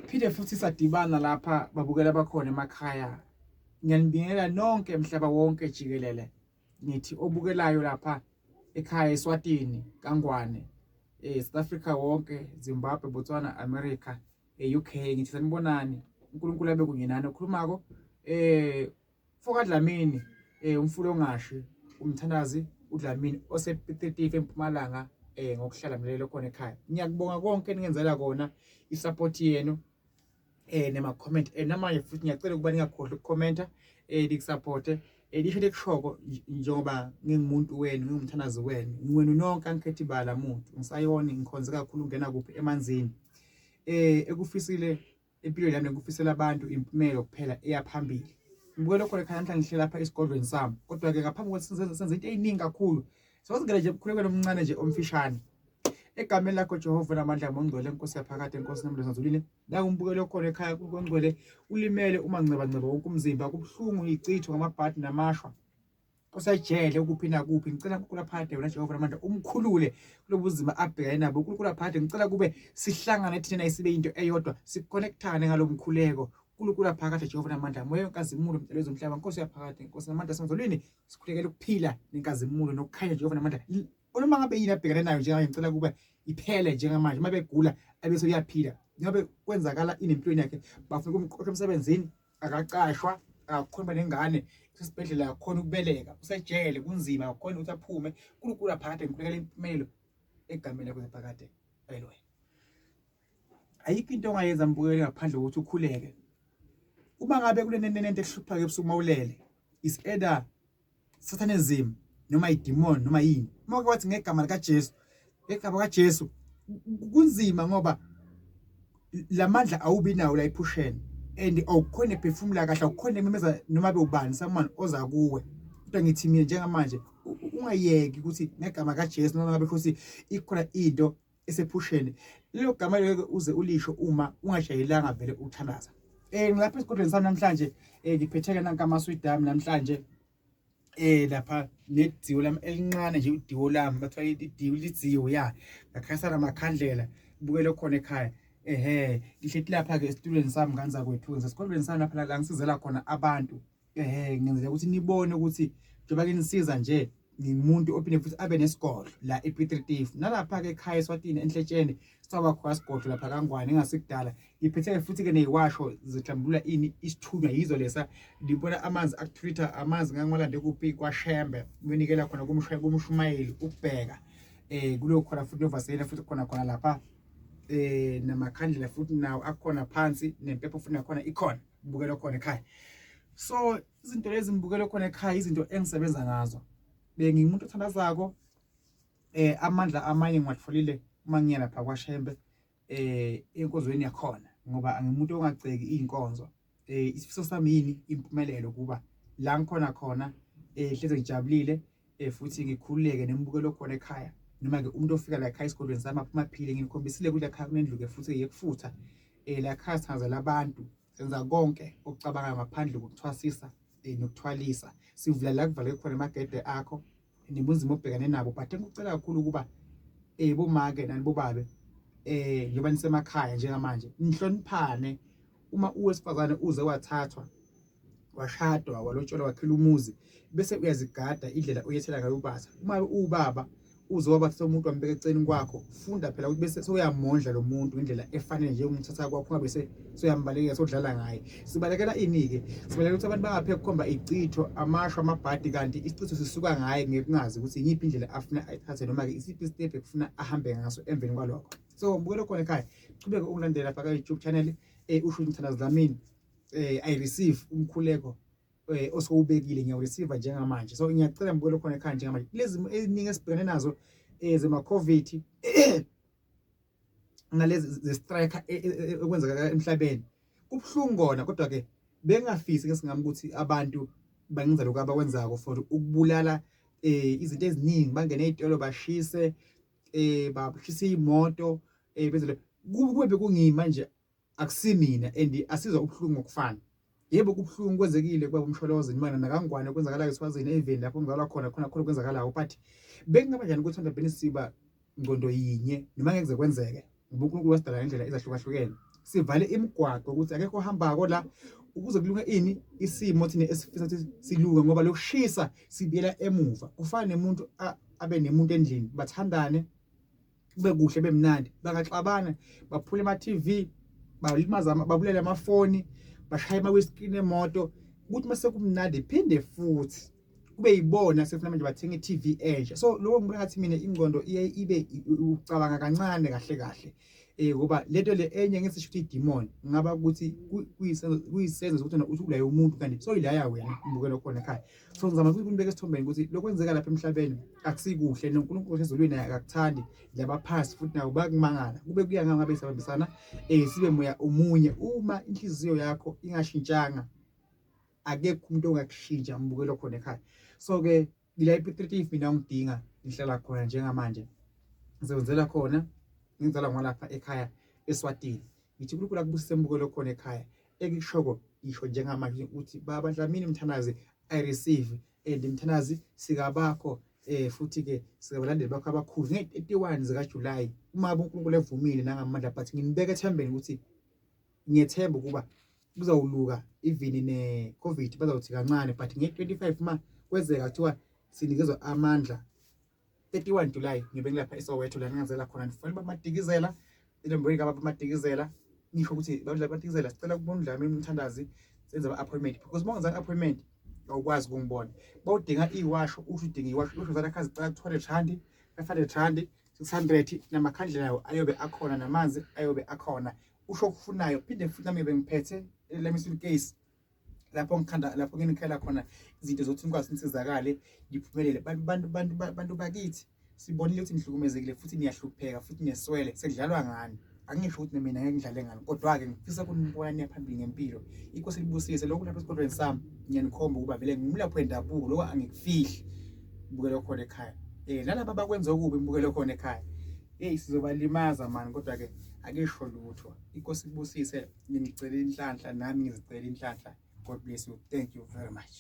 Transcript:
Phinde futhi sadibana lapha babukela abakhona emakhaya. Ngiyanibingelela nonke emhlaba wonke jikelele. Ngithi obukelayo lapha ekhaya eSwatini, kaNgwane, South Africa wonke, Zimbabwe, Botswana, America, e-UK ngithi sanibonani. uNkulunkulu abe kunye nani okhulumako. Mfoka Dlamini umfula ongashi umthandazi uDlamini ose-35 eMpumalanga ngokuhlala mlelo khona ekhaya. Ngiyakubonga konke eningenzela kona isupport yenu nema comment namanje futhi ngiyacela ukuba ningakhohlwa ukukhomenta nikusupporte lisho lekushoko njengoba ngingumuntu wenu ngingumthandazi wenu ngiwenu nonke angikhethi bala muntu ngisayoni ngikhonze kakhulu ngena kuphi emanzini ekufisile Empilweni yami ngikufisela abantu impumelo kuphela eya phambili. Ngibukele khona ekhaya namhlanje ngihleli lapha esigodlweni sami. Kodwa-ke ngaphambi kokuthi senze into eyiningi kakhulu, sozingena nje emkhulekweni omncane nje omfishane. Egameni lakho Jehova namandla ngongcwele Nkosi yaphakade Nkosi namandla sazulwini. La umbukelo khona ekhaya kongcwele ulimele uma ncebanceba wonke umzimba kubuhlungu ichitho ngamabhadi namashwa. Osejele ukuphi nakuphi ngicela uNkulunkulu aphakade wena Jehova namandla umkhulule kulobuzima abhekane nabo uNkulunkulu aphakade ngicela kube sihlangane thina naye sibe into eyodwa siconnectane ngalomkhuleko uNkulunkulu aphakade Jehova namandla moya wenkazimulo mdali wezomhlaba Nkosi yaphakade Nkosi namandla asemazulwini sikhulekela ukuphila nenkazimulo nokukhanya Jehova namandla noma ngabe yini abhekane nayo njengamanje ngicela kube iphele njengamanje uma begula abese uyaphila ngabe kwenzakala ini empilweni yakhe bafuna ukumqoqa emsebenzini akacashwa akakhona nengane usesibhedlela akakhona ukubeleka usejele kunzima akakhona ukuthi aphume uNkulunkulu aphakade ngikhulekela impumelelo egameni lakho phakade haleluya ayikho into ongayenza mbukeli ngaphandle kokuthi ukhuleke uma ngabe kunenento ekuhluphayo ebusuku mawulele is either satanism noma idemon noma yini uma ke wathi ngegama likaJesu ngegama kaJesu kunzima ngoba lamandla awubi nawo la iphusheni and awukhona ephefumula kahle awukhona ememeza noma bewubani someone oza kuwe kodwa ngithi mina njengamanje ungayeki ukuthi ngegama kaJesu noma ngabe futhi ikhona into esephusheni lelo gama lelo uze ulisho uma ungajayelanga vele ukuthandaza ngilapha esigodlweni sami namhlanje ngiphetheke nanka amaswidi ami namhlanje lapha nediwo lami elincane nje udiwo lami bathiwa idiwo lidziwo ya ngakhasa namakhandlela bukele khona ekhaya ehe ngihleti lapha ke esitulweni sami nganza kwethu ngisesigodlweni sami lapha la ngisizela khona abantu ehe ngenzela ukuthi nibone ukuthi njengoba ke nisiza nje ngingumuntu ophinde futhi abe nesigodlo la ePiet Retief nalapha ke ekhaya eSwatini enhletsheni sawakho sigodlo lapha kaNgwane engasikudala ngiphethe futhi ke neziwasho zihlambulula ini isithunywa yizo lesa ngibona amanzi akuthwitha amanzi ngangiwalande kuphi kwaShembe nginikela khona kumshumayeli ukubheka kulo khona futhi novaselina futhi khona khona lapha namakhandlela futhi nawo akhona phansi nempepho futhi nakhona ikhona ngibukele khona ekhaya so izinto lezi ngibukele khona ekhaya izinto engisebenza ngazo bengingumuntu othandazako amandla amanye ngiwatholile uma ngiya lapha kwaShembe enkonzweni yakhona ngoba angimuntu ongagceki izinkonzo isifiso sami yini impumelelo kuba la ngikhona khona hleze ngijabulile futhi ngikhululeke nembukelo khona ekhaya noma ke umuntu ofika la ekhaya esikolweni sami aphuma phile ngikhombisile ukuthi la ekhaya kunendlu ke futhi yekufutha la ekhaya sithazela abantu senza konke okucabangayo ngaphandle kokuthwasisa nokuthwalisa sivula la kuvaleke khona emagede akho nibunzima obhekane nabo but engikucela kakhulu ukuba bomake nani bobabe njengoba nisemakhaya njengamanje nihloniphane uma uwesifazane uze wathathwa washadwa walotsholwa wakhela umuzi bese uyazigada indlela oyethela ngayo ubatha uma uwubaba uze wabathatha umuntu wambeka eceleni kwakho funda phela ukuthi bese sewuyamondla lo muntu ngendlela efanele nje umthatha kwakho ungabe sewuyambalekela sodlala ngaye sibalekela ini-ke sibalekela ukuthi abantu bangapheka kukhomba ichitho amashwa amabhadi kanti isichitho sisuka ngaye ngekungazi ukuthi iyiphi indlela afuna ayithathe noma-ke isiphi isitebhu ekufuna ahambe ngaso emveni kwalokho so mbukele khona ekhaya chubeke ungilandela lapha ka-youtube channel usho umthandazo Dlamini I receive umkhuleko osowubekile ngiyawureceive njengamanje so ngiyacela mbukele khona ekhaya njengamanje kulezi eziningi esibhekene nazo zema-covid nalezi ze-strike okwenzeka emhlabeni kubuhlungu kona kodwa ke bengingafisi ke singami ukuthi abantu bangenza lokhu abakwenzako for ukubulala izinto eziningi bangene ey'tolo bashise bashise iy'moto benzele kube bekungima nje akusimina and asizwa ubuhlungu ngokufana yebo kubuhlungu kwenzekile kwaba umsholozi noma nakangwane kwenzakalayo eswazini eveni lapho ngizalwa khona khona khona kwenzakalayo but bekungaba njani ukuthi mhlawumbe siba ngqondo yinye noma ngeke kuze kwenzeke Ngoba uNkulunkulu wasidala ngendlela ezahlukahlukene. Sivale imigwaqo ukuthi akekho ohambako la ukuze kulunge ini isimo thina esifisa ukuthi silunge ngoba lokushisa sibuyela emuva. Kufana nemuntu abe nemuntu endlini bathandane kube kuhle bemnandi bangaxabana baphule ama-TV balimaza babulele amafoni bashaye ama-windscreen emoto ukuthi mase kumnandi phinde futhi kube yibona sefuna manje bathenga i-TV entsha. So lokho ngibona ngathi mina ingqondo iye ibe ucabanga kancane kahle kahle ngoba lento le enye ngisho ukuthi idemon ngaba ukuthi kuyisenzo sokuthi uthi ulaye umuntu kanti soyilaya wena umbukelo khona ekhaya. So ngizama ukuthi kunibeke esithombeni ukuthi lokwenzeka lapha emhlabeni akusikuhle noNkulunkulu osezulwini naye akakuthandi labaphasi futhi nabo bakumangala kube kuya ngabe sabambisana sibe moya omunye. Uma inhliziyo yakho ingashintshanga akekho umuntu ongakushintsha mbukelo khona ekhaya. So ke ngila ePiet mina ungidinga ngihlala khona njengamanje ngisebenzela khona ngizala ngwalapha ekhaya eSwatini. Ngithi uNkulunkulu akubusise mbukelo khona ekhaya. Ekushoko ngisho njengamanje ukuthi baba Dlamini Mthandazi I receive and Mthandazi sikabakho futhi ke sikabalandeli bakho abakhulu nge-31 zika July uma uNkulunkulu evumile nangamandla but nginibeka ethembeni ukuthi ngiyethemba ukuba kuzawuluka even ne-COVID bazawuthi kancane but nge-25 uma kwenzeka kuthiwa sinikezwa amandla 31 July ngibe ngilapha eSoweto la ngingazela khona ngifonela bamadikizela inombolo kababa Madikizela ngisho ukuthi babadla Madikizela sicela ukubona uDlamini umthandazi senze ama-appointment because uma ungenzanga i-appointment awukwazi ukungibona. Bawudinga iwasho usho udinga iwasho usho zalakha zicela 200 rand 500 rand 600 namakhandlela nawo ayobe akhona namanzi ayobe akhona usho okufunayo. Phinde futhi nami bengiphethe lami suitcase lapho ngikhanda lapho nginikhela khona izinto zokuthi nikwazi nisizakale niphumelele. Bantu bantu bantu bantu bakithi sibonile ukuthi nihlukumezekile futhi niyahlupheka futhi niyaswele sekudlalwa ngani. Angisho ukuthi mina ngeke ngidlale ngani kodwa-ke ngifisa ukunibona niya phambili ngempilo. Inkosi libusise lokhu lapha esigodlweni sami ngiyanikhomba ukuba vele ngumlaphi wendabuko lokho angikufihli mbukelo khona ekhaya. Nalaba abakwenza okubi mbukelo khona ekhaya. Hey sizobalimaza mani kodwa-ke akisho lutho. Inkosi ibusise nginicela inhlanhla nami ngizicela inhlanhla. God bless you. Thank you very much.